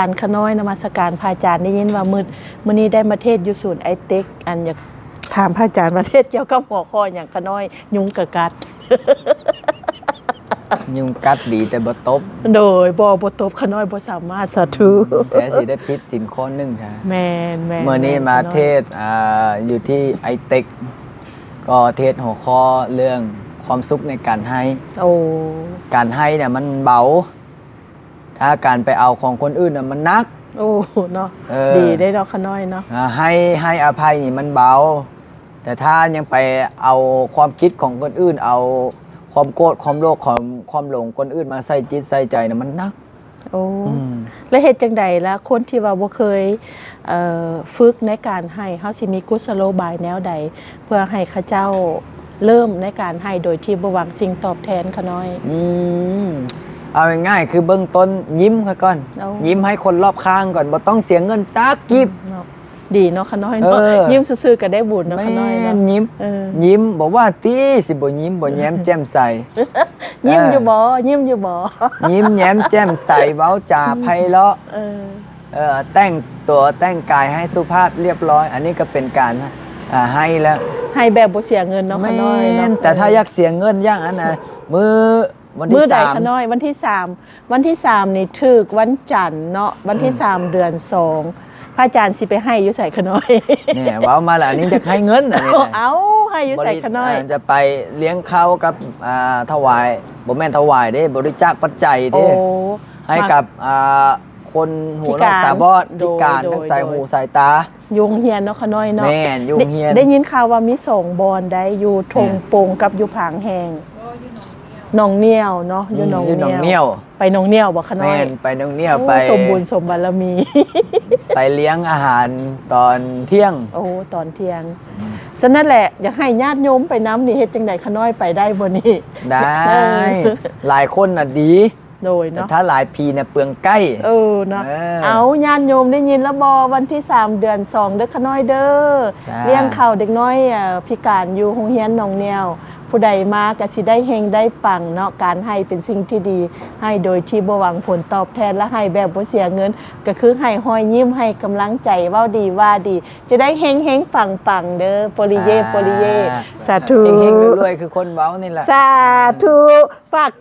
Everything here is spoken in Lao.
ການ ຂະນ້ອຍນະມັດສະການພະອາຈານ. ໄດ້ຍິນວ່າມື້ ມື້ນີ້ໄດ້ມາເທດຢູ່ສູນໄອເຕັກ ອັນ ຢາກຖາມພະອາຈານວ່າເທດກ່ຽວກັບຫົວຂໍ້ຫຍັງຂະນ້ອຍ? ຍຸງກະກັດ. ຍຸງກັດດີແຕ່ບໍ່ຕົບ. ໂດຍ ບໍ່ ບໍ່ຕົບ ຂະນ້ອຍບໍ່ສາມາດ. ສາທຸ. ແທ້ຊິໄດ້ຜິດສິນຂໍ້ໜຶ່ງ. ແມ່ນໆ ມື້ນີ້ມາເທດ ອ່າ ຢູ່ທີ່ໄອເຕັກ ກໍເທດຫົວຂໍ້ເລື່ອງຄວາມສຸກໃນການໃຫ້. ໂອ້ ການໃຫ້ນະມັນເບົາ ຖ້າການໄປເອົາຂອງຄົນອື່ນນະມັນໜັກ. ໂອ້ ເນາະ. ເອີ ດີເດ້ເນາະ ຂະນ້ອຍເນາະ. ອ່າ ໃຫ້ ໃຫ້ອະໄພນີ້ມັນເບົາ ແຕ່ຖ້າຍັງໄປເອົາຄວາມຄິດຂອງຄົນອື່ນ ເອົາຄວາມໂກດ ຄວາມໂລບ ຄວາມ ຄວາມຫຼົງຄົນອື່ນມາໃສ່ຈິດໃສ່ໃຈນະມັນໜັກ. ໂອ້ ອືມ ແລ້ວເຮັດຈັ່ງໃດລະ ຄົນທີ່ວ່າບໍ່ເຄີຍ ເອີ ຝຶກໃນການໃຫ້ ເຮົາຊິມີກຸດສະໂລບາຍແນວໃດ ເພື່ອໃຫ້ເຂົາເຈົ້າເລີ່ມໃນການໃຫ້ໂດຍທີ່ບໍ່ຫວັງສິ່ງຕອບແທນ ຂະນ້ອຍ? ອືມ ເອົາງ່າຍໆ ຄືເບື້ອງຕົ້ນຍິ້ມຊະກ່ອນ. ໂອ້ ຍິ້ມໃຫ້ຄົນລອບຂ້າງກ່ອນ ບໍ່ຕ້ອງເສຍເງິນຈັກກີບ. ເນາະ ດີເນາະ ຂະນ້ອຍເນາະ. ເອີ ຍິ້ມຊື່ໆ ກໍໄດ້ບຸນເນາະ ຂະນ້ອຍເນາະ. ແມ່ນ ຍິ້ມ ເອີ ຍິ້ມ ບໍ່ວ່າຕິຊິບໍ່ຍິ້ມ ບໍ່ແຍ້ມແຈ່ມໃສ. ຍິ້ມຢູ່ບໍ່? ຍິ້ມຢູ່ບໍ່? ຍິ້ມແຍ້ມແຈ່ມໃສ ເວົ້າຈາໄພເລາະ. ເອີ ເອີ ແຕ່ງຕົວແຕ່ງກາຍໃຫ້ສຸພາບລຽບຮ້ອຍ ອັນນີ້ກໍເປັນການ ອ່າ ໃຫ້ແລ້ວ ໃຫ້ແບບບໍ່ເສຍເງິນເນາະ ຂະນ້ອຍເນາະ. ແມ່ນ ແຕ່ຖ້າຢາກເສຍເງິນຢ່າງອັນນະ ມື້ ມື້ໃດ ຂະນ້ອຍ? ວັນທີສາມ ວັນທີສາມນີ້ຖືກວັນຈັນເນາະ ວັນທີສາມ ເດືອນສອງ ພະອາຈານຊິໄປໃຫ້ຢູ່ໃສ ຂະນ້ອຍ? ແນ່ ເວົ້າມາລະ ອັນນີ້ຢາກໃຫ້ເງິນ ອັນນີ້ນະ. ເອົ້າ ໃຫ້ຢູ່ໃສ ຂະນ້ອຍ? ຈະໄປລ້ຽງເຂົ້າກັບ ອ່າ ຖວາຍ ບໍ່ແມ່ນຖວາຍເດ້ ບໍລິຈາກປັດໄຈເດ້. ໂອ້ ໃຫ້ກັບ ອ່າ ຄົນຫູໜວກຕາບອດ ພິການ ພິການ ໂດຍ ທາງສາຍຫູສາຍຕາ ຢູ່ໂຮງຮຽນເນາະ ຂະນ້ອຍເນາະ. ແມ່ນ ຢູ່ໂຮງຮຽນ. ໄດ້ ໄດ້ຍິນຂ່າວວ່າມີສອງບ່ອນໃດ໋ ຢູ່ທົ່ງປົງກັບຢູ່ຜາງແຮງ. ໜອງໜຽວເນາະ ຢູ່ໜອງໜຽວ. ໄປໜອງໜຽວບໍ່ ຂະນ້ອຍ? ແມ່ນ ໄປໜອງໜຽວ. ໂອ້ ໄປ ສົມບຸນສົມບາລະມີ ໄປລ້ຽງອາຫານຕອນທ່ຽງ. ໂອ້ ຕອນທ່ຽງ. ສະນັ້ນແຫຼະ ຢາກໃຫ້ຍາດໂຍມໄປນຳນີ້ ເຮັດຈັ່ງໃດ ຂະນ້ອຍ ໄປໄດ້ບໍ່ນີ້? ໄດ້ ເອີ ຫຼາຍຄົນນະດີ. ໂດຍເນາະ ແຕ່ຖ້າຫຼາຍຜີນະເປືອງໄກ້. ເອີເນາະ. ເອີ ເອົາ ຍາດໂຍມໄດ້ຍິນແລ້ວບໍ່? ວັນທີສາມ ເດືອນສອງ ເດີ ຂະນ້ອຍເດີ. ລ້ຽງເຂົ້າເດັກນ້ອຍ ເອີ ພິການຢູ່ໂຮງຮຽນໜອງໜຽວ. ຜູ້ໃດມາກໍຊິໄດ້ເຮັງໄດ້ປັງເນາະ. ການໃຫ້ເປັນສິ່ງທີ່ດີ ໃຫ້ໂດຍທີ່ບໍ່ຫວັງຜົນຕອບແທນ ແລະ ໃຫ້ແບບບໍ່ເສຍເງິນ ກໍຄືໃຫ້ຮອຍຍິ້ມ ໃຫ້ກຳລັງໃຈ ເວົ້າດີວ່າດີ ຈະໄດ້ເຮັງໆ ປັງໆ ເດີ. ໂປລິເຢ ໂປລິເຢ. ສາທຸ. ເຮັງໆ ລວຍໆ ຄືຄົນເວົ້ານີ້ແຫຼະ. ສາທຸ. ຝາກ